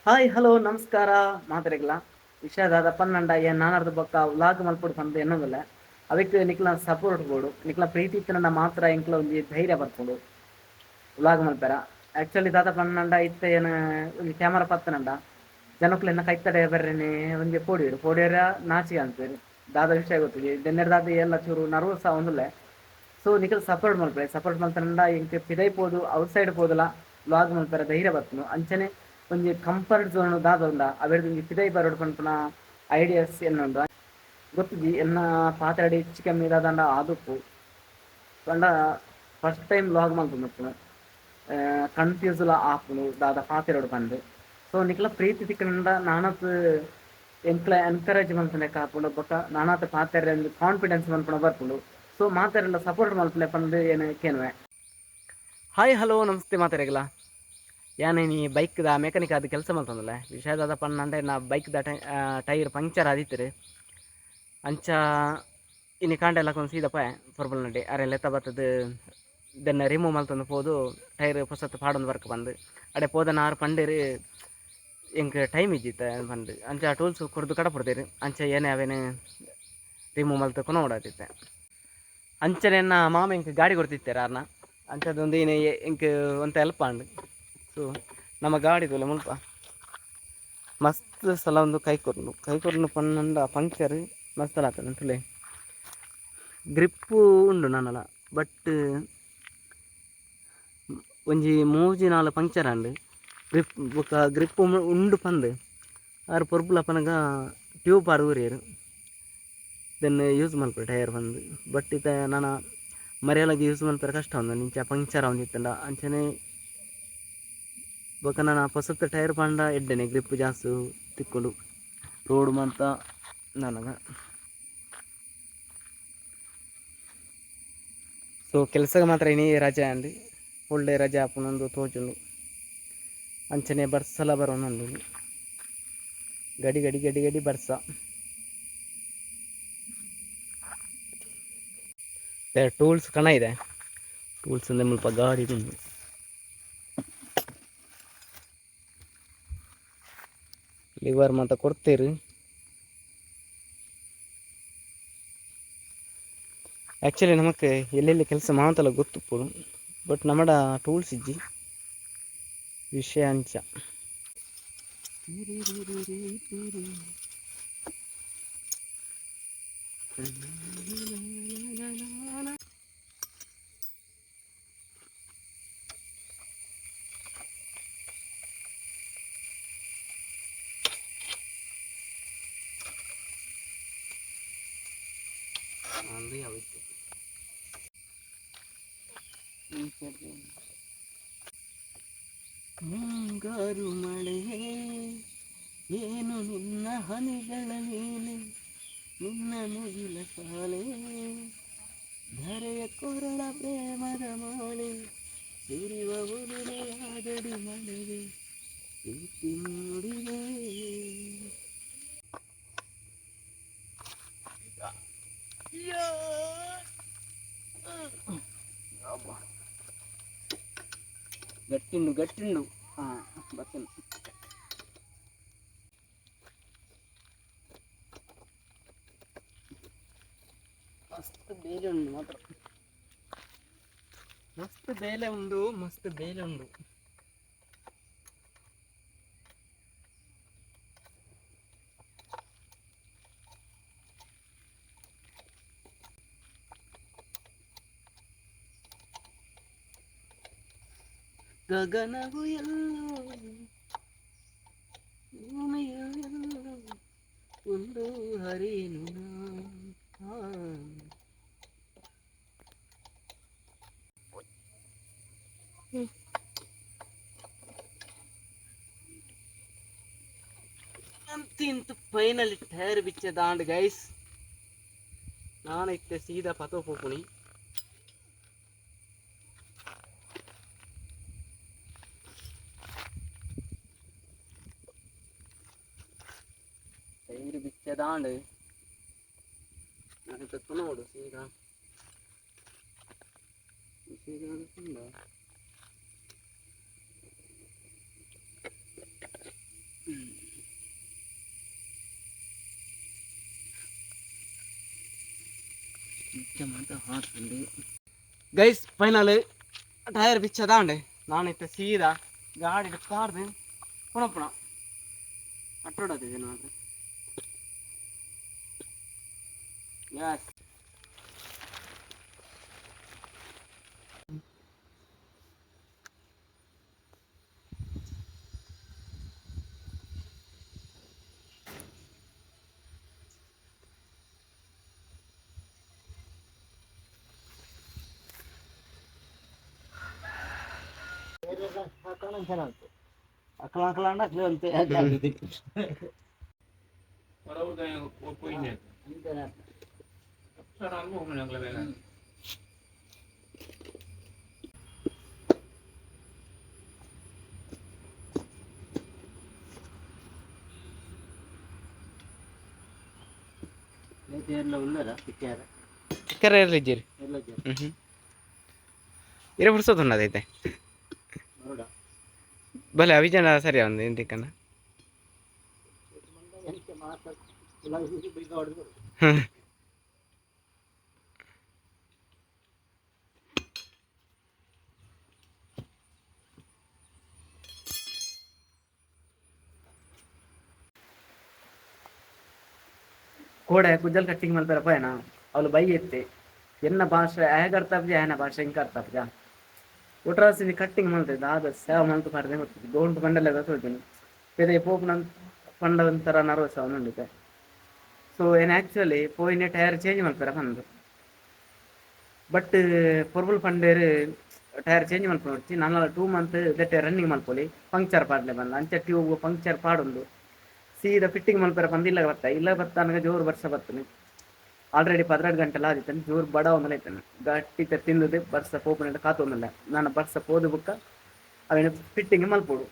Hi hello ನಮಸ್ಕಾರ ಮಾತೆರೆಗ್ಲ. ವಿಷಯ ದಾದ ಪನ್ನಂಡ ಏನ್ ನಾನರ್ದ ಬೊಕ್ಕ ವ್ಲಾಗ್ ಮಲ್ಪೊಡು ಪಂದ್ ಎನ್ನೊಂದುಲ್ಲೆ. ಅವೆಕ್ ನಿಕ್ಲ ಸಪೋರ್ಟ್ ಬೋಡು. ನಿಕ್ಲ ಪ್ರೀತಿ ಇತ್ತಿನಂಡ ಮಾತ್ರ ಎಂಕ್ಲ ಒಂಜಿ ಧೈರ್ಯ ಬರ್ಪುಂಡು ವ್ಲಾಗ್ ಮಲ್ಪೆರ. ಆಕ್ಚುಲಿ ದಾದ ಪನ್ನಂಡ ಇತ್ತೆ ಏನ್ ಒಂಜಿ ಕ್ಯಾಮರಾ ಪತ್ತನಂಡ ಜನಕುಲು ಎನ್ನ ಕೈತಡೆ ಬರ್ರೆನೆ ಒಂಜಿ ಪೋಡಿಯೆರ್ ಪೋಡಿಯೆರ ನಾಚಿಗೆ ಅನ್ಪೆರ್. ದಾದ ವಿಷಯ ಗೊತ್ತಿಜಿ. ದೆನ್ನೆರ್ದಾದ್ ಏನ್ಲ ಚೂರು ನರ್ವಸ್ ಆವೊಂದುಲ್ಲೆ. ಸೊ ನಿಕುಲು ಸಪೋರ್ಟ್ ಮಲ್ಪುಲೆ. ಸಪೋರ್ಟ್ ಮಲ್ತನಂಡ ಎಂಕ್ ಪಿದೈ ಪೋದು ಔಟ್ ಸೈಡ್ ಪೋದುಲ ವ್ಲಾಗ್ ಮಲ್ಪೆರೆ ಧೈರ್ಯ ಬರ್ಪುಂಡು. ಅಂಚನೆ ಒಂಜಿ ಕಂಫರ್ಟ್ ಝೋನ್ ದಾದ ಉಂಡ ಅವೆಡ್ದ್ ಒಂಜಿ ಪಿದೈ ಬರೊಡು ಪನ್ಪುನ ಐಡಿಯಾಸ್ ಎನ್ನುಂಡು. ಗೊತ್ತುಜಿ ಎನ್ನ ಪಾತೆರಡ್ ಹೆಚ್ಚು ಕಮ್ಮಿ ದಾದಾಂಡ ಆದುಪ್ಪು. ಪಂಡ ಫಸ್ಟ್ ಟೈಮ್ ವ್ಲಾಗ್ ಮಲ್ತೊಂದುಪ್ಪುನು. ಕನ್ಫ್ಯೂಸ್ ಲ ಆಪುಂಡು ದಾದ ಪಾತೆರೊಡು ಪಂದ್. ಸೊ ನಿಕ್ಲ ಪ್ರೀತಿ ತಿಕ್ಕುಂಡ ನಾನಾತ್ ಎಂಕ್ಲ ಎನ್ಕರೇಜ್ ಮಲ್ಪುಲೆಕ ಆಪುಂಡು ಬೊಕ ನಾನಾತ್ ಪಾತೆರೆ ಕಾನ್ಫಿಡೆನ್ಸ್ ಮನ್ಪುನ ಬರ್ಪುಂಡು. ಸೊ ಮಾತೆರೆಲ ಸಪೋರ್ಟ್ ಮಲ್ಪುಲೆ ಪಂದ್ ಏನ್ ಕೇನುವೆ. ಹಾಯ್ ಹಲೋ ನಮಸ್ತೆ ಮಾತೆರೆಗ್ಲ. ಯಾನ್ ಇನಿ ಬೈಕ್ ದ ಮೆಕಾನಿಕ್ ಆದ್ ಕೆಲಸ ಮಲ್ತೊಂದುಲ್ಲೆ. ವಿಷಯ ದಾದ ಪನ್ನಂಡ ಎನ್ನ ಬೈಕ್ ದ ಟೈರ್ ಪಂಕ್ಚರ್ ಆದಿತ್ತ್ಂಡ್. ಅಂಚ ಇನಿ ಕಾಂಡೆ ಲಕ್ಕೊಂದು ಸೀದಾ ಪೋಯೆ ಪೊರ್ಬಲ್ನಡೆ ಅರೆ ಲೆತ್ತ ಬತ್ತದ್ ದೆನ್ನ ರಿಮೂವ್ ಮಲ್ತೊಂದು ಪೋದು ಟೈರ್ ಪೊಸತ್ ಪಾಡೊಂದು ಬರ್ಕ ಪಂದ್. ಅಡೆ ಪೋದನ ಆರ್ ಪಂಡೆರ್ ಎಂಕ್ ಟೈಮ್ ಇಜ್ಜಿತ್ತ ಪಂದ್. ಅಂಚ ಟೂಲ್ಸ್ ಕೊರ್ದು ಕಡಪುಡ್ದೆರ್. ಅಂಚ ಏನೇ ಅವೇನು ರಿಮೂವ್ ಮಲ್ತ್ ಕೊನೊವೊಡಾತಿತ್ತೆ. ಅಂಚನೆ ಎನ್ನ ಮಾಮ ಎಂಕ್ ಗಾಡಿ ಕೊರ್ತಿತ್ತೆರ್ ಆರ್ನ. ಅಂಚದೊಂದು ಇನಿ ಎಂಕ್ ಒಂತೆ ಹೆಲ್ಪ್ ಆಂಡ್. ಸೊ ನಮ್ಮ ಗಾಡಿ ತೂಲೆ ಮುಲ್ಪ ಮಸ್ತ್ ಸಲ ಒಂದು ಕೈ ಕೊರ್ನು ಕೈ ಕೊರ್ನು ಪನ್ನಂಡ ಪಂಕ್ಚರ್ ಮಸ್ತ್ ಸಲ ಆತುಂಡು ತೂಲೆ. ಗ್ರಿಪ್ಪು ಉಂಡು ನನಲ ಬಟ್ ಒಂಜಿ ಮೂಜಿ ನಾಲ್ ಪಂಕ್ಚರ್ ಆಂಡ್. ಗ್ರಿಪ್ ಬೊಕ ಗ್ರಿಪ್ ಉಂಡು ಪಂದ್ ಆರ್ ಪೊರ್ಬುಲ ಪನಗ ಟ್ಯೂಬ್ ಪಾಡ್ ಊರಿಯೆರ್. ದೆನ್ ಯೂಸ್ ಮಲ್ಪುಲೆ ಟೈರ್ ಪಂದ್. ಬಟ್ ಇತ್ತೆ ನನ ಮರ್ಯಾಲಗ್ ಯೂಸ್ ಮಲ್ಪೆರೆ ಕಷ್ಟ ಉಂಡು ಇಂಚ ಪಂಕ್ಚರ್ ಆವೊಂದಿತ್ತುಂಡ. ಅಂಚನೆ ಬೊಕ ನನ ಪೊಸತ್ ಟೈರ್ ಪಂಡ ಎಡ್ಡೆನೆ ಗ್ರಿಪ್ ಜಾಸ್ತಿ ತಿಕ್ಕುಂಡು ರೋಡ್ ಮಾತ ನನಗ. ಸೊ ಕೆಲಸಗ್ ಮಾತ್ರ ಇನಿ ರಜೆ ಆಂಡ್. ಫುಲ್ ಡೇ ರಜೆ ಆಪುಂಡು ತೋಜುಂಡು. ಅಂಚನೆ ಬರ್ಸಲ ಬರೊಂದುಂಡು. ಗಡಿ ಗಡಿ ಗಡಿ ಗಡಿ ಬರ್ಸ. ಟೂಲ್ಸ್ ಕಣ ಇದೆ. ಟೂಲ್ಸ್ ಅಂದ್ರೆ ಮುಲ್ಪ ಗಾಡಿ ಉಂಡು. ಲಿವರ್ ಮಾತ ಕೊರ್ತೆರ್. ಆಕ್ಚುಲಿ ನಮಕ್ ಎಲ್ಲೆಲ್ಲಿ ಕೆಲಸ ಮಾತಲ ಗೊತ್ತುಪ್ಪುಂಡು. ಬಟ್ ನಮಡ ಟೂಲ್ಸ್ ಇಜ್ಜಿ. ವಿಷಯ ಅಂಚ. ಮುಂಗಾರು ಮಳೆಯೇ ಏನು ನಿನ್ನ ಹನಿಗಳ ಮೇಲೆ ನಿನ್ನ ಮುಗಿಲ ಸಾಲೆ ಧರೆಯ ಕೊರಳ ಪ್ರೇಮದ ಮಾಲೆ ಸುರಿವ ಉರುಳೆಯಾದಡಿ ಮಳೆಗೆ ಪ್ರೀತಿ ಮೂಡಿದೆ. ಗಟ್ಟಿಂಡು ಗಟ್ಟಿಂಡು ಹಾಂ ಬರ್ತೇನೆ. ಮಸ್ತ್ ಬೇಲೆ ಉಂಡು ಮಾತ್ರ. ಮಸ್ತ್ ಬೇಲೆ ಉಂಡು ಮಸ್ತ್ ಬೇಲೆ ಉಂಡು. ಗಗನವು ಎಲ್ಲೋ ಭೂಮಿಯು ಎಲ್ಲೋ ಒಂದು ಹರಿಯನು. ಅಂತಿ ಇಂತು ಫೈನಲಿ ಟೈರ್ ಬಿಚ್ಚದಾಂಡ್ ಗೈಸ್. ನಾನು ಇತ್ತೆ ಸೀದಾ ಪತೋ ಪೋಪುನಿ. ಟೈರ್ ಬಿಚ್ಚದಾಂಡ್ ನಾನು ನೋಡು ಸೀದಾ ಸೀದಾ Guys final tyre ಬಿಚ್ಚದಾಂಡೆ ನಾನಿತ್ತ ಸೀದಾ ಗಾಡಿ ಕಾರ್ದು ಪುಣ ಪುಣ ಅಟ್ಟೋಡತ್ತಿದೆ ನಾನು. ಎಸ್. ಸಿಕ್ಕರ ಇರ್ಲಿಜ್ಜಿರಿ. ಇರ ಪುರ್ಸೋದು ಉನ್ನದೈತೆ ಬಲೆ ಅವಿಜನ ಸರಿ ಒಂದು ಇಂತಿಕ್ಕನ. ಕೋಡೆ ಕುಜ್ಜಲ್ ಕಟ್ಟಿಂಗ್ ಮಲ್ಪೆರ ಪೋಯನ ಅವಳು ಬೈ ಎತ್ತೆ ಎನ್ನ ಭಾಷೆ ಹೇಗೆ ಅರ್ಥ ಆಪುಜಿ, ಆಯನ ಭಾಷೆ ಹಿಂಗೆ ಅರ್ಥ ಆಪುಜ. ಒಟ್ರಾಸಿ ಕಟ್ಟಿಂಗ್ ಮಲ್ತೆ ದಾದ ಸೇವೆ ಮಲ್ತು ಪಾಡ್ದೆ ಗೊತ್ತಿತ್ತು ಗೋಂಟು ಬಂಡಲೆ ತೋಜುಂಡು ಪೆದೆ ಪೋಪುನ ಪಂಡ ಒಂಥರ ನರ್ವಸ್ ಅವನುಂಡಿತೆ. ಸೊ ಏನ್ ಆ್ಯಕ್ಚುಲಿ ಪೋಯಿನ ಟೈರ್ ಚೇಂಜ್ ಮಲ್ಪೆರ ಪಂದು, ಬಟ್ ಪೊರ್ಬುಲ್ ಪಂಡೇರು ಟೈರ್ ಚೇಂಜ್ ಮಲ್ಪೊಡ್ಚಿ, ನನ್ನಲ 2 ಮಂತ್ ದೆಟ್ಟೆ ರನ್ನಿಂಗ್ ಮಲ್ಪೊಲಿ, ಪಂಕ್ಚರ್ ಪಾಡ್ಲೆ ಬಂದ ಅಂಚ ಟ್ಯೂಬ್ ಪಂಕ್ಚರ್ ಪಾಡೊಂದು ಸೀದಾ ಫಿಟ್ಟಿಂಗ್ ಮಲ್ಪೆರ ಪಂದು ಇಲ್ಲ ಬತ್ತ ಇಲ್ಲ ಬತ್ತ ನನಗೆ ಜೋರು ವರ್ಷ ಬರ್ತನೆ. ಆಲ್ರೆಡಿ 12 ಗಂಟೆಲ ಆದಿತ್ತಾನೆ, ಜೋರು ಬಡ ಒಂದಲ್ಲ ಇತ್ತಾನೆ ಗಟ್ಟಿ ತಿಂದದ್ದು ಬರ್ಸ ಪೋಪುನ ಕಾತೊಂದಿಲ್ಲ. ನಾನು ಬರ್ಸ ಪೋದು ಬುಕ್ಕ ಅವೇನು ಫಿಟ್ಟಿಂಗ್ ಮಲ್ಪೊಡು.